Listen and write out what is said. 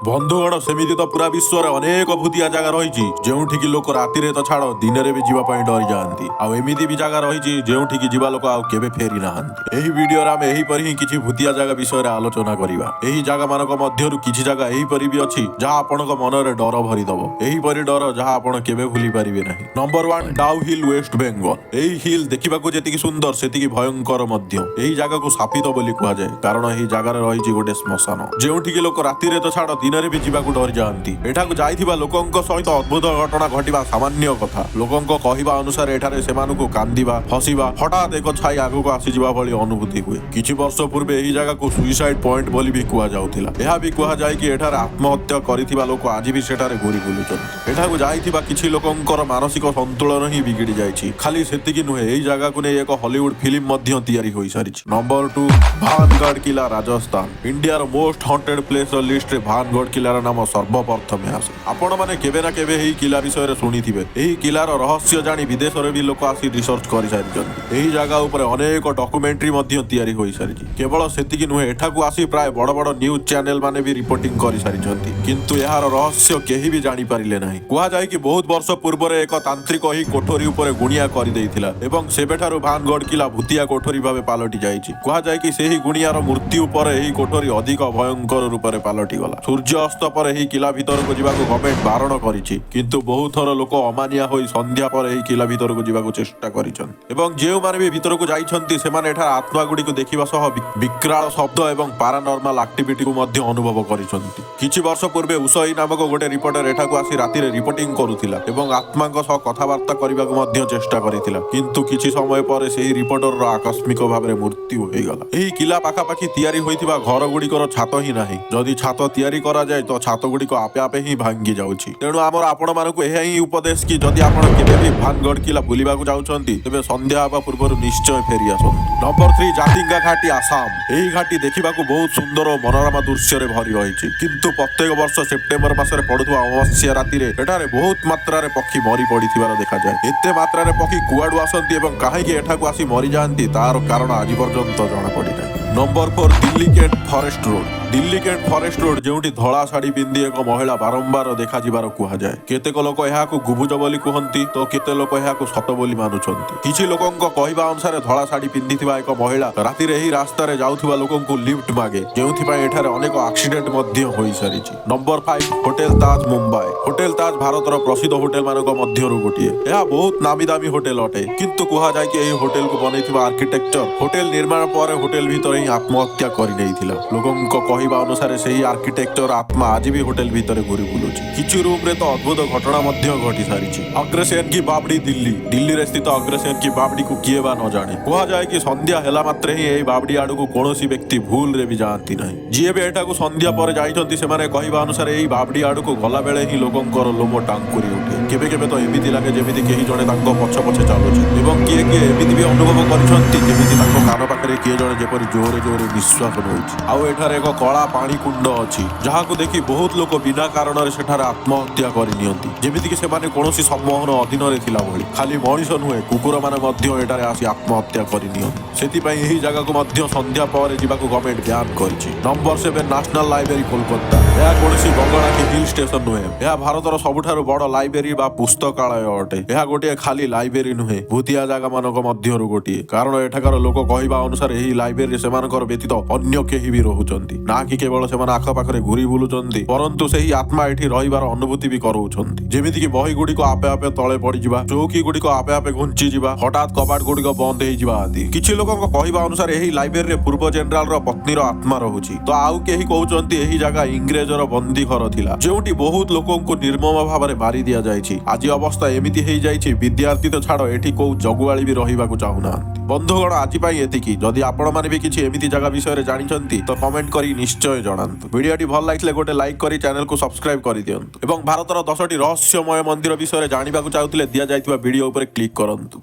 ବନ୍ଧୁଗଣ, ସେମିତି ତ ପୁରା ବିଶ୍ୱରେ ଅନେକ ଭୂତିଆ ଜାଗା ରହିଛି, ଯେଉଁଠିକି ଲୋକ ରାତିରେ ତ ଛାଡ଼, ଦିନରେ ବି ଯିବା ପାଇଁ ଡରି ଯାଆନ୍ତି। ଆଉ ଏମିତି ବି ଜାଗା ରହିଛି, ଯେଉଁଠିକି ଯିବା ଲୋକ ଆଉ କେବେ ଫେରି ନାହାନ୍ତି। ଏହି ଭିଡିଓରେ ଆମେ ଏହିପରି ହିଁ କିଛି ଭୂତିଆ ଜାଗା ବିଷୟରେ ଆଲୋଚନା କରିବା। ଏହି ଜାଗା ମାନଙ୍କ ମଧ୍ୟରୁ କିଛି ଜାଗା ଏହିପରି ବି ଅଛି, ଯାହା ଆପଣଙ୍କ ମନରେ ଡର ଭରିଦବ, ଏହିପରି ଡର ଯାହା ଆପଣ କେବେ ଭୁଲି ପାରିବେ ନାହିଁ। Number 1, Dow Hill, West Bengal. ଏହି ହିଲ୍ ଦେଖିବାକୁ ଯେତିକି ସୁନ୍ଦର, ସେତିକି ଭୟଙ୍କର ମଧ୍ୟ। ଏହି ଜାଗାକୁ ଶାପିତ ବୋଲି କୁହାଯାଏ, କାରଣ ଏହି ଜାଗାରେ ରହିଛି ଗୋଟେ ଶ୍ମଶାନ, ଯେଉଁଠିକି ଲୋକ ରାତିରେ ତ ଛାଡ଼, ଦିନରେ ବି ଯିବାକୁ ଡରିଯାଆନ୍ତି। ଏଠାକୁ ଯାଇଥିବା ଲୋକଙ୍କ ସହିତ ଅଦ୍ଭୁତ ଘଟଣା ଘଟିବା ସାମାନ୍ୟ କଥା। ଲୋକଙ୍କ କହିବା ଅନୁସାରେ ଏଠାରେ ସେମାନଙ୍କୁ କାନ୍ଦିବା, ହସିବା, ହଠାତ୍ ଏକ ଛାଇ ଆଗକୁ ଆସିଯିବା ଭଳି ଅନୁଭୂତି ହୁଏ। କିଛି ବର୍ଷ ପୂର୍ବେ ଏହି ଜାଗାକୁ ସୁଇସାଇଡ ପଏଣ୍ଟ ବୋଲି ବି କୁହାଯାଉଥିଲା। ଏହା ବି କୁହାଯାଏ କି ଏଠାରେ ଆତ୍ମହତ୍ୟା କରିଥିବା ଲୋକ ଆଜି ବି ସେଠାରେ ଘୁରି ବୁଲୁଛନ୍ତି। ଏଠାକୁ ଯାଇଥିବା କିଛି ଲୋକଙ୍କର ମାନସିକ ସନ୍ତୁଳନ ହିଁ ବିଗିଡି ଯାଇଛି। ଖାଲି ସେତିକି ନୁହେଁ, ଏହି ଜାଗାକୁ ନେଇ ଏକ ହଲିଉଡ ଫିଲ୍ମ ମଧ୍ୟ ତିଆରି ହୋଇସାରିଛି। ନମ୍ବର 2, ଭାନଗଡ଼ କିଲା, ରାଜସ୍ଥାନ। ଇଣ୍ଡିଆର ମୋଷ୍ଟ ହଣ୍ଟେଡ ପ୍ଲେସ ଲିଷ୍ଟରେ ଭାନଗଡ଼ କିଲାର ନାମ ସର୍ବପ୍ରଥମେ ଆସେ। ଆପଣମାନେ କେବେ ନା କେବେ ଏହି କିଲା ବିଷୟରେ ଶୁଣିଥିବେ। ଏହି କିଲାର ରହସ୍ୟ ଜାଣି ବିଦେଶରେ ବି ଲୋକ ଆସି ରିସର୍ଚ୍ଚ କରିସାରିଛନ୍ତି। ଏହି ଜାଗା ଉପରେ ଅନେକ ଡକୁମେଣ୍ଟାରୀ ମଧ୍ୟ ତିଆରି ହୋଇସାରିଛି। କେବଳ ସେତିକି ନୁହେଁ, ଏଠାକୁ ଆସି ପ୍ରାୟ ବଡ ବଡ ନ୍ୟୁଜ ଚ୍ୟାନେଲ ମାନେ ବି ରିପୋର୍ଟିଂ କରିସାରିଛନ୍ତି। କିନ୍ତୁ ଏହାର ରହସ୍ୟ କେହି ବି ଜାଣିପାରିଲେ ନାହିଁ। କୁହାଯାଏ କି ବହୁତ ବର୍ଷ ପୂର୍ବରେ ଏକ ତାନ୍ତ୍ରିକ ଏହି କୋଠରୀ ଉପରେ ଗୁଣିଆ କରିଦେଇଥିଲା ଏବଂ ସେବେଠାରୁ ଭାନଗଡ଼ କିଲା ଭୂତିଆ କୋଠରୀ ଭାବେ ପାଲଟି ଯାଇଛି। କୁହାଯାଏ କି ସେହି ଗୁଣିଆର ମୃତ୍ୟୁ ପରେ ଏହି କୋଠରୀ ଅଧିକ ଭୟଙ୍କର ରୂପରେ ପାଲଟିଗଲା। ସୂର୍ଯ୍ୟ ଅସ୍ତ ପରେ ଏହି କିଲା ଭିତରକୁ ଯିବାକୁ ଗଭର୍ଣ୍ଣମେଣ୍ଟ ବାରଣ କରିଛି। କିନ୍ତୁ ବହୁତ ଥର ଲୋକ ଅମାନିଆ ହୋଇ ସନ୍ଧ୍ୟା ପରେ ଏହି କିଲା ଭିତରକୁ ଯିବାକୁ ଚେଷ୍ଟା କରିଛନ୍ତି ଏବଂ ଯେଉଁମାନେ ବି ଭିତରକୁ ଯାଇଛନ୍ତି, ସେମାନେ ଏଠାରେ ଆତ୍ମା ଗୁଡ଼ିକୁ ଦେଖିବା ସହ ବିକରାଳ ଶବ୍ଦ ଏବଂ ପାରାନର୍ମାଲ ଆକ୍ଟିଭିଟିକୁ ମଧ୍ୟ ଅନୁଭବ କରିଛନ୍ତି। କିଛି ବର୍ଷ ପୂର୍ବେ ଉଷଇ ନାମକ ଗୋଟେ ରିପୋର୍ଟର ଏଠାକୁ ଆସି ରାତିରେ ରିପୋର୍ଟିଂ କରୁଥିଲା ଏବଂ ଆତ୍ମାଙ୍କ ସହ କଥାବାର୍ତ୍ତା କରିବାକୁ ମଧ୍ୟ ଚେଷ୍ଟା କରିଥିଲା। କିନ୍ତୁ କିଛି ସମୟ ପରେ ସେହି ରିପୋର୍ଟରର ଆକସ୍ମିକ ଭାବରେ ମୃତ୍ୟୁ ହୋଇଗଲା। ଏହି କିଲା ପାଖାପାଖି ତିଆରି ହୋଇଥିବା ଘର ଗୁଡ଼ିକର ଛାତ ହିଁ ନାହିଁ। ଯଦି ଛାତ ତିଆରି କରାଯାଏ, ତ ଛାତ ଗୁଡ଼ିକ ଆପେ ଆପେ ହିଁ ଭାଙ୍ଗି ଯାଉଛି। ତେଣୁ ଆମର ଆପଣମାନଙ୍କୁ ଏହା ହିଁ ଉପଦେଶ କି ଯଦି ଆପଣ କେବେ ବି ଭାନଗଡ଼ କିଲା ବୁଲିବାକୁ ଯାଉଛନ୍ତି, ତେବେ ସନ୍ଧ୍ୟା ହେବା ପୂର୍ବରୁ ନିଶ୍ଚୟ ଫେରି ଆସନ୍ତୁ। ନମ୍ବର 3, ଜାତିଙ୍ଗା ଘାଟି, ଆସାମ। ଏହି ଘାଟି ଦେଖିବାକୁ ବହୁତ ସୁନ୍ଦର ଓ ମନୋରମ ଦୃଶ୍ୟରେ ଭରି ରହିଛି। କିନ୍ତୁ ପ୍ରତ୍ୟେକ ବର୍ଷ ସେପ୍ଟେମ୍ବର ମାସରେ ପଡୁଥିବା ଅମାବାସ୍ୟା ରାତିରେ ଏଠାରେ ବହୁତ ମାତ୍ରାରେ ପକ୍ଷୀ ମରି ପଡିଥିବାର ଦେଖାଯାଏ। ଏତେ ମାତ୍ରାରେ ପକ୍ଷୀ କୁଆଡୁ ଆସନ୍ତି ଏବଂ କାହିଁକି ଏଠାକୁ ଆସି ମରିଯାଆନ୍ତି, ତାର କାରଣ ଆଜି ପର୍ଯ୍ୟନ୍ତ ଜଣା ପଡିନାହିଁ। Number 4, Delhi Cantt forest road. Delhi Cantt forest road, ଯେଉଁଠି ଧଳା ଶାଢୀ ପିନ୍ଧି ଏକ ମହିଳା ବାରମ୍ବାର ଦେଖାଯିବାର କୁହାଯାଏ। କେତେକ ଲୋକ ଏହାକୁ ଗୁଜବ ବୋଲି କୁହନ୍ତି ତ କେତେ ଲୋକ ଏହାକୁ ସତ ବୋଲି ମାନୁଛନ୍ତି। କିଛି ଲୋକଙ୍କ କହିବା ଅନୁସାରେ ଧଳା ଶାଢୀ ପିନ୍ଧିଥିବା ଏକ ମହିଳା ରାତିରେ ଏହି ରାସ୍ତାରେ ଯାଉଥିବା ଲୋକଙ୍କୁ ଲିଫ୍ଟ ମାଗେ, ଯେଉଁଥିପାଇଁ ଏଠାରେ ଅନେକ ଆକ୍ସିଡେଣ୍ଟ ମଧ୍ୟ ହୋଇସାରିଛି। ନମ୍ବର 5, ହୋଟେଲ ତାଜ, ମୁମ୍ବାଇ। ହୋଟେଲ ତାଜ ଭାରତର ପ୍ରସିଦ୍ଧ ହୋଟେଲ ମାନଙ୍କ ମଧ୍ୟରୁ ଗୋଟିଏ। ଏହା ବହୁତ ନାମୀ ଦାମୀ ହୋଟେଲ ଅଟେ। କିନ୍ତୁ କୁହାଯାଏ କି ଏହି ହୋଟେଲକୁ ବନେଇଥିବା ଆର୍କିଟେକ୍ଚର ହୋଟେଲ ନିର୍ମାଣ ପରେ ହୋଟେଲ ଭିତରେ ହିଁ ଆତ୍ମହତ୍ୟା କରିନେଇଥିଲା। ଲୋକଙ୍କ କହିବା ଅନୁସାରେ ସେହି ଆର୍କିଟେକ୍ଚର ଆତ୍ମା ଆଜି ବି ହୋଟେଲ ଭିତରେ ଘୁରି ବୁଲୁଛି। କିଛି ରୁମରେ ତ ଅଦ୍ଭୁତ ଘଟଣା ମଧ୍ୟ ଘଟି ସାରିଛି। ଅଗ୍ରସେନ କି ବାବଡି, ଦିଲ୍ଲୀ। ଦିଲ୍ଲୀରେ ସ୍ଥିତ ଅଗ୍ରସେନ କି ବାବଡିକୁ କିଏ ବା ନ ଜାଣେ? କୁହାଯାଏ କି ସନ୍ଧ୍ୟା ହେଲା ମାତ୍ରେ ହିଁ ଏହି ବାବଡି ଆଡକୁ କୌଣସି ବ୍ୟକ୍ତି ଭୁଲରେ ବି ଯାଆନ୍ତି ନାହିଁ। ଯିଏ ବି ଏଠାକୁ ସନ୍ଧ୍ୟା ପରେ ଯାଇଛନ୍ତି, ସେମାନେ କହିବା ଅନୁସାରେ ଏହି ବାବଡି ଆଡକୁ ଗଲା ବେଳେ ହିଁ ଲୋକଙ୍କର ଲୋମ ଟାଙ୍କୁରି ଉଠେ। କେବେ କେବେ ତ ଏମିତି ଲାଗେ, ଯେମିତି କେହି ଜଣେ ତାଙ୍କ ପଛ ପଛେ ଚାଲୁଛି ଏବଂ କିଏ କିଏ ଏମିତି ବି ଅନୁଭବ କରିଛନ୍ତି, ଯେମିତି ତାଙ୍କ କାନ ପାଖରେ କିଏ ଜଣେ ଯେପରି ଜୋରେ ଜୋରେ ନିଶ୍ୱାସ ନେଉଛି। ଆଉ ଏଠାରେ ଏକ କଳା ପାଣି କୁଣ୍ଡ ଅଛି, ଯାହାକୁ ଦେଖି ବହୁତ ଲୋକ ବିନା କାରଣରେ ସେଠାରେ ଆତ୍ମହତ୍ୟା କରିନିଅନ୍ତି, ଯେମିତିକି ସେମାନେ କୌଣସି ସମ୍ମୋହନ ଅଧୀନରେ ଥିଲା ଭଳି। ଖାଲି ମଣିଷ ନୁହେଁ, କୁକୁରମାନେ ମଧ୍ୟ ଏଠାରେ ଆସି ଆତ୍ମହତ୍ୟା କରିନିଅନ୍ତି। ସେଥିପାଇଁ ଏହି ଜାଗାକୁ ମଧ୍ୟ ସନ୍ଧ୍ୟା ପରେ ଯିବାକୁ ଗଭର୍ଣ୍ଣମେଣ୍ଟ ବ୍ୟାନ୍ କରିଛି। Number 7, national library, Kolkata. ଏହା କୌଣସି ବଙ୍ଗଳା କି ହିଲ୍ ଷ୍ଟେସନ ନୁହେଁ। ଏହା ଭାରତର ସବୁଠାରୁ ବଡ ଲାଇବ୍ରେରୀ ବା ପୁସ୍ତକାଳୟ ଅଟେ। ଏହା ଗୋଟିଏ ଖାଲି ଲାଇବ୍ରେରୀ ନୁହେଁ, ଭୂତିଆ ଜାଗା ମାନଙ୍କ ମଧ୍ୟରୁ ଗୋଟିଏ। କାରଣ ଏଠାକାର ଲୋକ କହିବା ଅନୁସାରେ ଏହି ଲାଇବ୍ରେରୀରେ ସେମାନଙ୍କର ବ୍ୟତୀତ ଅନ୍ୟ କେହି ବି ରହୁଛନ୍ତି ନା କି କେବଳ ସେମାନେ ଆଖପାଖରେ ଘୁରି ବୁଲୁଛନ୍ତି, ପରନ୍ତୁ ସେହି ଆତ୍ମା ଏଠି ରହିବାର ଅନୁଭୂତି ବି କରଉଛନ୍ତି। ଯେମିତିକି ବହି ଗୁଡିକ ଆପେ ଆପେ ତଳେ ପଡିଯିବା, ଚୌକି ଗୁଡିକ ଆପେ ଆପେ ଘୁଞ୍ଚିଯିବା, ହଠାତ୍ କବାଟ ଗୁଡିକ ବନ୍ଦ ହେଇଯିବା ଆଦି। କିଛି ଲୋକଙ୍କ କହିବା ଅନୁସାରେ ଏହି ଲାଇବ୍ରେରୀରେ ପୂର୍ବ ଜେନେରାଲର ପତ୍ନୀର ଆତ୍ମା ରହୁଛି ତ ଆଉ କେହି କହୁଛନ୍ତି ଏହି ଜାଗା ଇଂରେଜର ବନ୍ଦୀ ଘର ଥିଲା, ଯେଉଁଠି ବହୁତ ଲୋକଙ୍କୁ ନିର୍ମମ ଭାବରେ ମାରି ଦିଆଯାଇଛି। ଆଜି ଅବସ୍ଥା ଏମିତି ହେଇଯାଇଛି, ବିଦ୍ୟାର୍ଥୀ ତ ଛାଡ, ଏଠି କୋଉ ଜଗୁଆଳି ବି ରହିବାକୁ ଚାହୁଁନାହାନ୍ତି। ବନ୍ଧୁଗଣ, ଆଜି ପାଇଁ ଏତିକି। ଯଦି ଆପଣମାନେ ବି କିଛି ଏମିତି ଜାଗା ବିଷୟରେ ଜାଣିଛନ୍ତି, ତ କମେଣ୍ଟ କରି ନିଶ୍ଚୟ ଜଣାନ୍ତୁ। ଭିଡିଓଟି ଭଲ ଲାଗିଥିଲେ ଗୋଟେ ଲାଇକ୍ କରି ଚ୍ୟାନେଲକୁ ସବସ୍କ୍ରାଇବ କରିଦିଅନ୍ତୁ ଏବଂ ଭାରତର 10ଟି ରହସ୍ୟମୟ ମନ୍ଦିର ବିଷୟରେ ଜାଣିବାକୁ ଚାହୁଁଥିଲେ ଦିଆଯାଇଥିବା ଭିଡିଓ ଉପରେ କ୍ଲିକ୍ କରନ୍ତୁ।